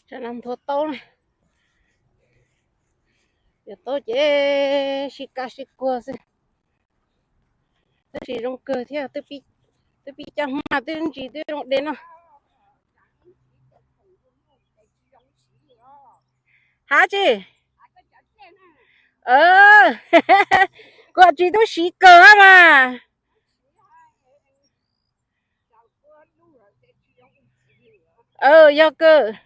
Tsam no nthuav taub na, yuav taub ces sib kab sib kuag xwb. Tab sis zoo kawg thiab, twb pib caj hmab twb ntsis twb zoo de no. Hab tsi? Kuv tsis tub siv kawg mas. Yog kawg.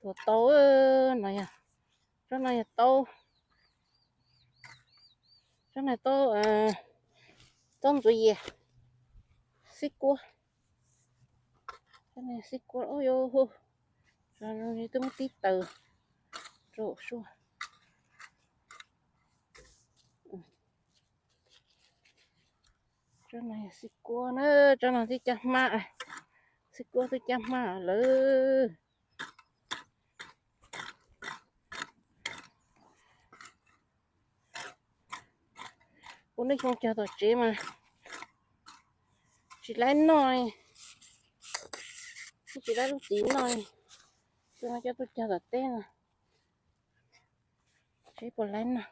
Tua taub no yog, tsob no yog taub, tsob no taub, taub ntxuav yias, xib kuab, xib kuab hu, twb muab tib taws rau suab. Tsob no yog xib kuab na, tsob no twb caj hmab, xib kuab twb caj hmab lawm. Kuv nej xyoo cog tom tsev mas tsis laib noj, tsis laib lub txiv noj, xyoo no coj tuaj cog tom teb no, seb puas laib noj.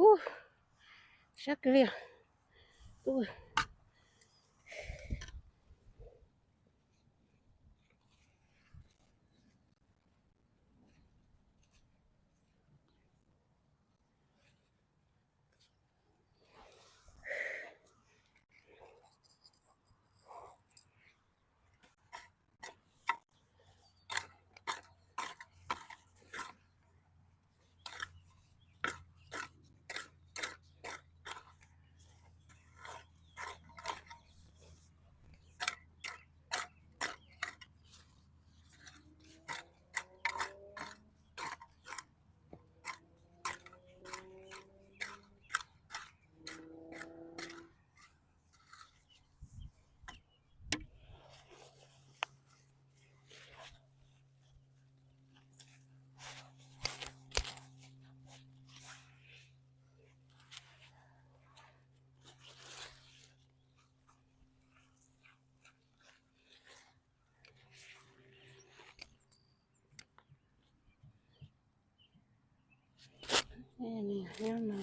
Ub, sab kawg li. Ub. Nyob no.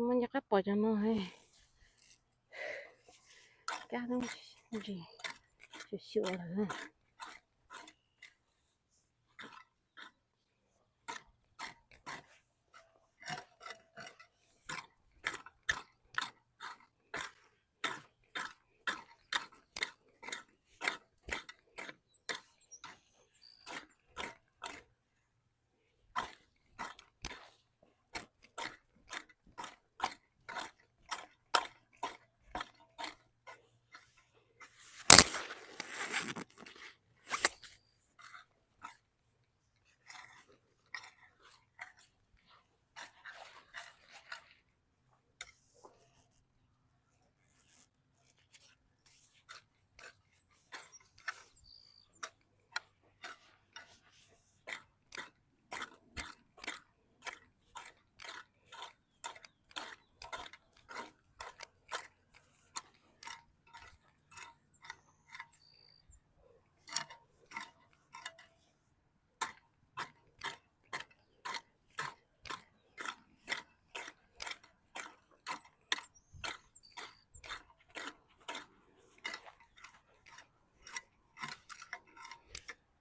Muab nco qab pom cov no, kab ntsis xyuam xyuam lawm.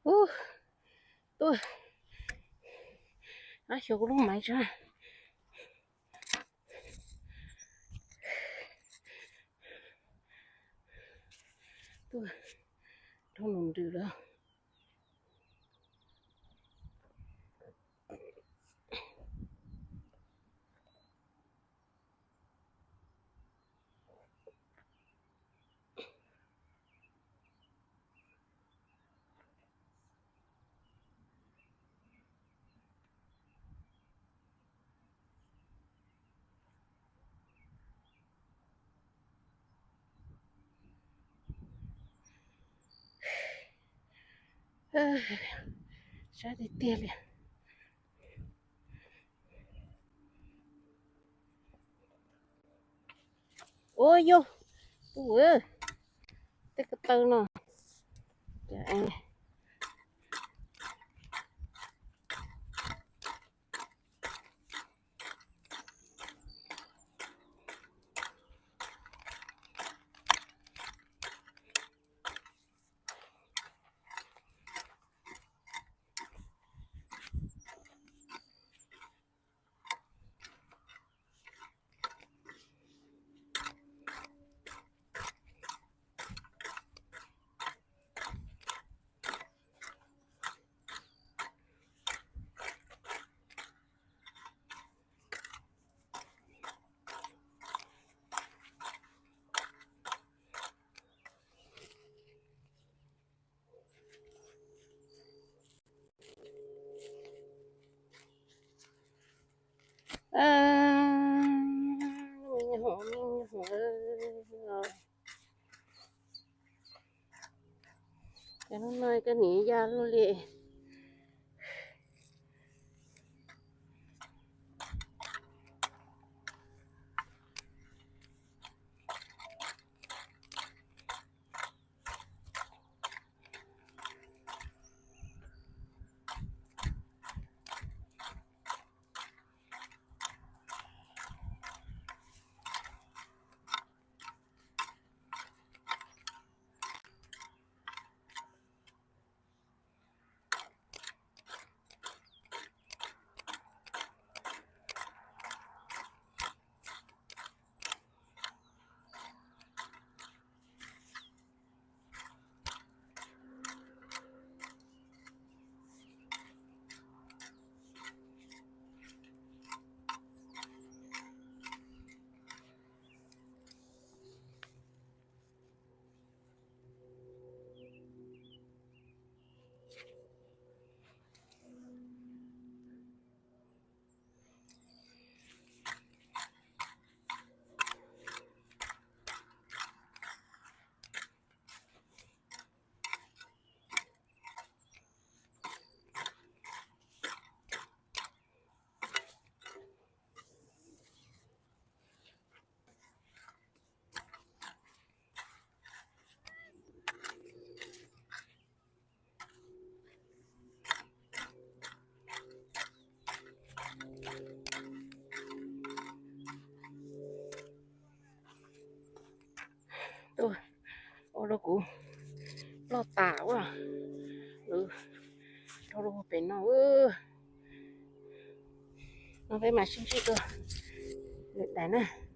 Ub, tuaj, ab xyuas kuv lub maiv tso. Tuaj, dhau nus nrws lawm. Sab tiag tiag li. Ua yog, ua, tej ko taw no. Cov no no koj nim ya luaj li. Ua rau kuv loj tas ua, rau rau pem no. No peb mam sib ntsib dua lwm daim na.